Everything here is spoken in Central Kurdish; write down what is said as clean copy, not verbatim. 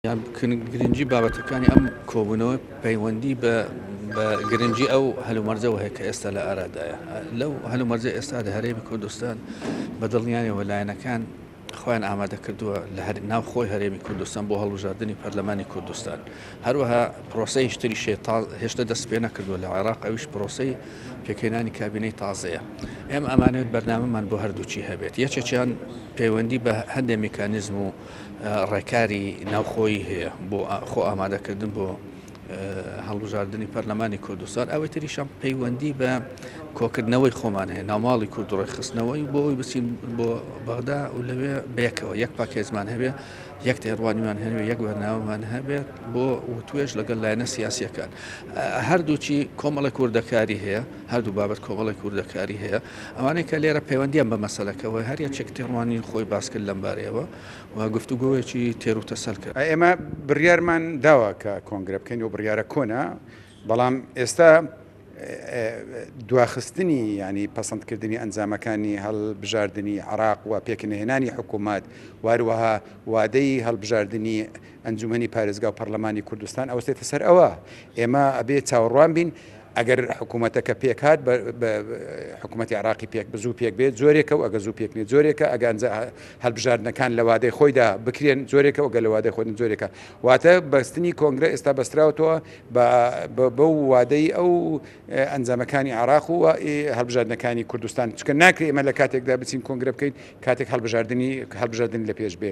یان گرنگی بابەتەکانی ئەم کۆبوونەوە پەیوەندی بە گرنگی ئەو هەلومەرجەوە هەیە کە ئێستا لە ئارادایە. لەو هەلومەرجە ئێستا لە هەرێمی کوردستان بە دڵنیایەوە لایەنەکان خۆیان ئامادە کردووە لە هەر ناو خۆی هەرێمی کوردستان بۆ هەڵبژاردنی پەرلەمانی کوردستان. هەروەها پرۆسەیش تریش هێشتا دەست پێ نەکردووە لە عێراق، ئەویش پرۆسەی پێکهێنانی کابینەی تازەیە. ئێمە ئەمانەوێت بەرنامەمان بۆ هەردووکی هەبێت. یەکێکیان پەیوەندی بە هەندێک میکانیزم و ڕێکاری ناوخۆیی هەیە بۆ خۆ ئامادەکردن بۆ هەڵبژاردنی پەرلەمانی کوردستان، ئەوەی تریشان پەیوەندی بە کۆکردنەوەی خۆمان هەیە، ناوماڵی کورد و ڕێکخستنەوەی بۆ ئەوەی بچین بۆ بەغدا و لەوێ بەیەکەوە یەک پاکێجمان هەبێ، یەک تێڕوانیمان هەبێ، یەک بەرنامەمان هەبێت بۆ وتوێژ لەگەڵ لایەنە سیاسیەکان. هەردووکی کۆمەڵێک وردەکاری هەیە، هەردوو بابەت کۆمەڵێک وردەکاری هەیە. ئەوانەی کە لێرە پەیوەندیان بە مەسەلەکەوە هەر یەکێک تێڕوانین خۆی باس کرد لەم بارەیەوە و گفتوگۆیەکی تێر و تەسەل کرا. ئێمە بڕیارمان داوە کە کۆنگرە بکەین و بڕیارە کۆنە، بەڵام ئێستا دواخستنی یانی پەسەندکردنی ئەنجامەکانی هەڵبژاردنی عێراق و پێکنەهێنانی حکوومەت و هەروەها وادەی هەڵبژاردنی ئەنجومەنی پارێزگا و پەرلەمانی کوردستان ئەوەستێتە سەر ئەوە ئێمە ئەبێ چاوەڕوان بین ئەگەر حکوومەتەکە پێکهات حکوومەتی عراقی پێک بزوو پێک بێت جۆرێکە و ئەگە زوو پێک نێت جۆرێکە ئەگە هەلبژاردنەکان لە وادەی خۆیدا بکرێن جۆرێکە و گە لە وادەی خۆیدا جۆرێکە واتە بەستنی کۆنگرە ئێستا بەستراوەتەوە بەو وادەی ئەو ئەنجامەکانی عراق و هەڵبژاردنەکانی کوردستان چکە ناکرێ ئێمە لە کاتێکدا بچین کۆنگرە بکەین کاتێک هەڵبژاردنی هەڵبژاردن لە پێش بێ.